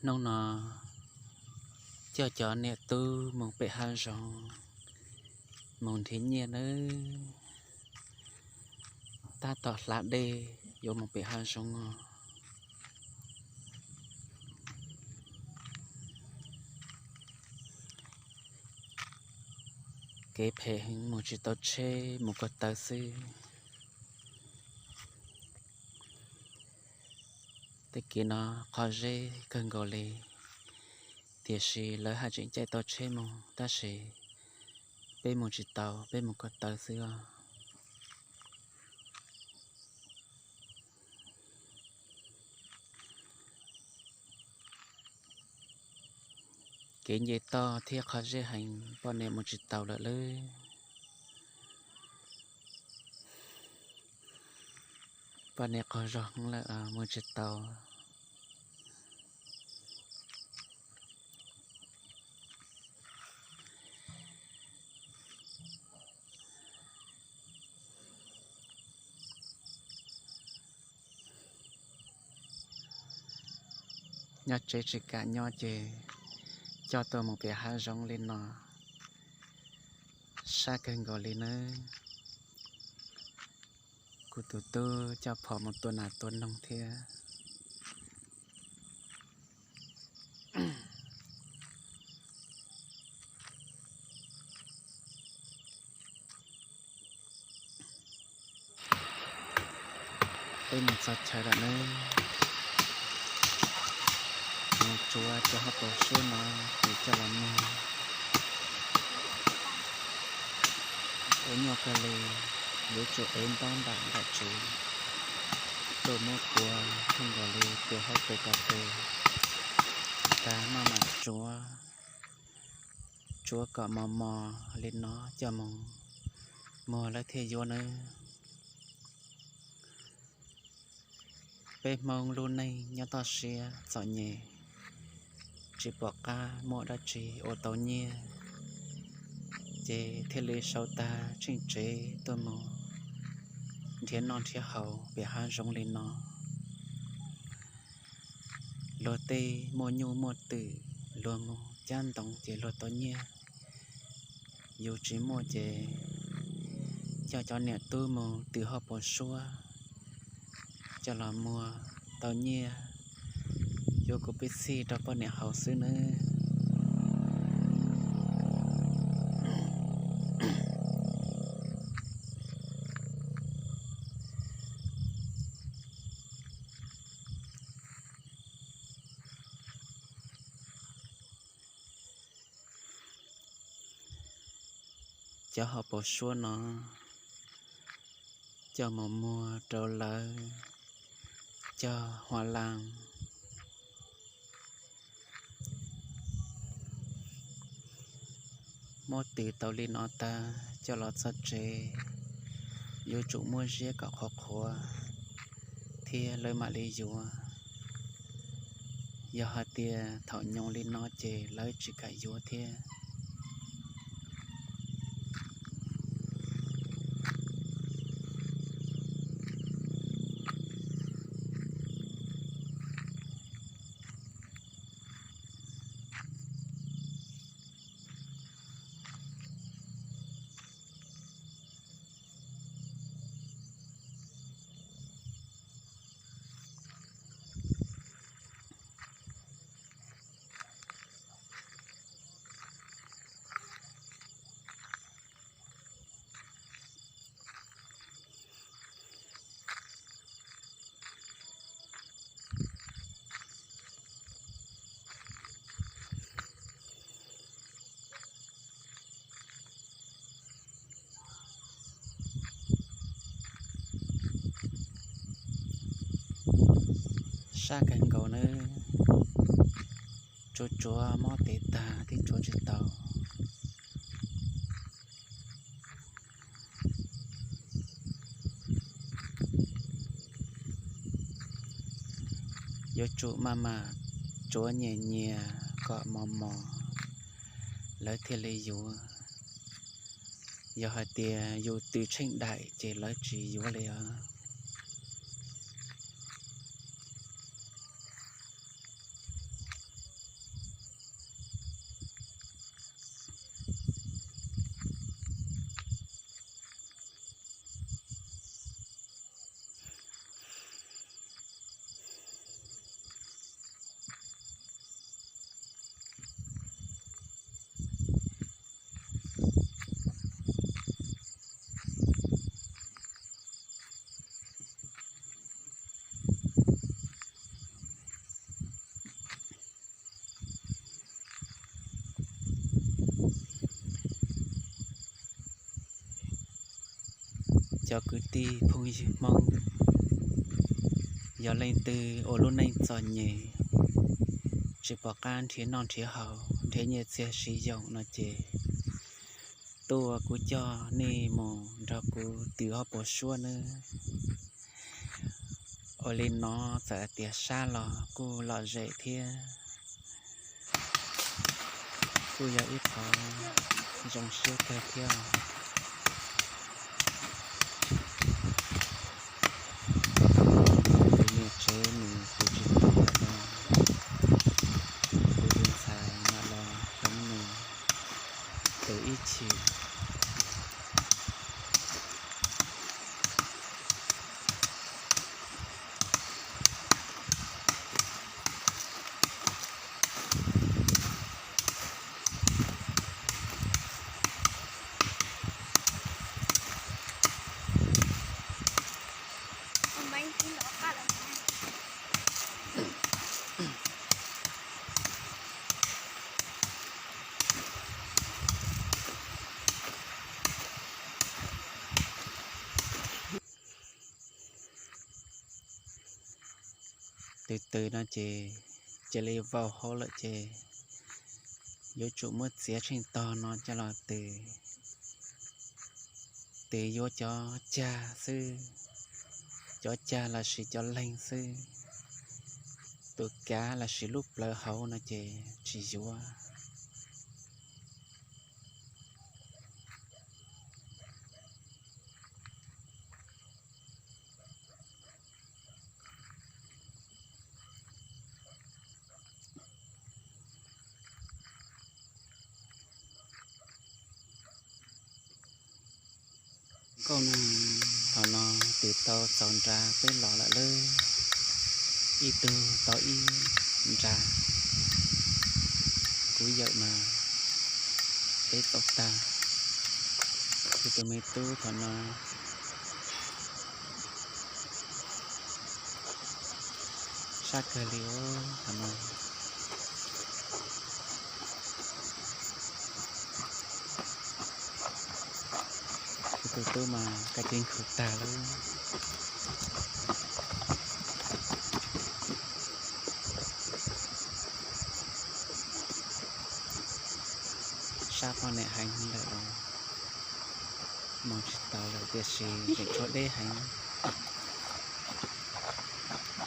Hnub no coj cov niam tub mus pem hav zoov mus nrhiav nyiaj nawb. Tab tom hlav dej yuav mus pem hav zoov os. Kev phem heev, mus tsis tau tsheb, mus ko taw xwb. Tej kev no qhov zeb kawg nkaus li, tiam sis lawv haj tseem caij tau tsheb mus, tab sis peb mus tsis tau, peb mus ko taw xwb os. Kev nce toj thiab qhov zeb heev, poj niam mus tsis tau lawm lauj. Poj niam qaug zog heev lawm, mus tsis tau. Nyob tsev tsis kam nyob ces coj tuaj mus pem hav zoov li no, sab kawg nkaus li nawb. Kuv tus tub coj phom mus tua nas tua noog thiab. Peb mus txog chaw lawm nawb. Mus tsuav cov hauv paus suab no ces coj los muag. Ua nyuaj kawg li, yuav tsum ev ntaub nram nram tsev tuaj muab puav, kawg nkaus li puav hauv pes ko pes, tas maj mam tsuav, tsuav kom mos mos li no coj mus muag lawv thiaj yuav nawb. Peb Hmoob lub neej nyob toj siab txom nyem, tsis pom qab muaj dab tsi ua tau nyiaj, ces thiaj li sau tag tsheej tsev tuaj mus nrhiav noj nrhiav haus pem hav zoov li no. Luag tej muaj nyuj muaj twm, luag mus cab ntoo ces luag tau nyiaj. Yus tsis muaj ces coj cov niam tub mus tws hauv paus suab coj los muag tau nyiaj, yuav kuv pib txhij rau poj niam haus xwb nawb. Cov hauv paus suab no coj mus muag rau lawv cog hua laj. Muab tws tau li no tag coj los txog tsev, yuav tsum muab ziab kom qhuav qhuav thiab lawv mam li yuav. Yog hais tias thaum nyoos li no ces lawv tsis kam yuav thiab. Sab kawg nkaus nawb, tsuav tsuav mob tes tag thiab tsuav tsis tau. Yuav tsum maj mam tsuav nyias nyias kom mos mos lawv thiaj li yuav. Yog hais tias yus tws tsheej daim ces lawv tsis yuav li os. Cov kwv tij phooj ywg Hmoob, yog leej twg ua lub neej txom nyem, tsis pom qab nrhiav noj nrhiav haus, nrhiav nyiaj txiag siv yoos no ces tuaj kuv coj nej mus nrog kuv twv ob puas suab nawb. Ua li no txawm hais tias sab los kuj lom zem thiab, kuj yog ib qho zoo siab kawg thiab. Tus niam tsev nws tus tsis tau lawm no, kuv tus ntxhais mam los hloov nws tus ib chim. Twv twv no ces cia li vau hauv lawm ces yuav tsum muab txiav tsheej tog no coj los twv. Twv yuav cov cag xwb, cov cag los sis cov leeg xwb. Tus kav los sis lub plawv hauv no ces tsis yuav. Nkauj nag, thaum no twv tau txaus nra peb los lawm lawm, ib tug tau ib nra. Kuv yawm mas peb txaus tag. Kuv tus me tub thaum no sab kawg li os thaum no. Kuv tus tub mas kaj tig nkhaus tag lawm. Sab poj niam heev lawm los mus tsis tau lawm tiam sis tseem tshuav deb heev.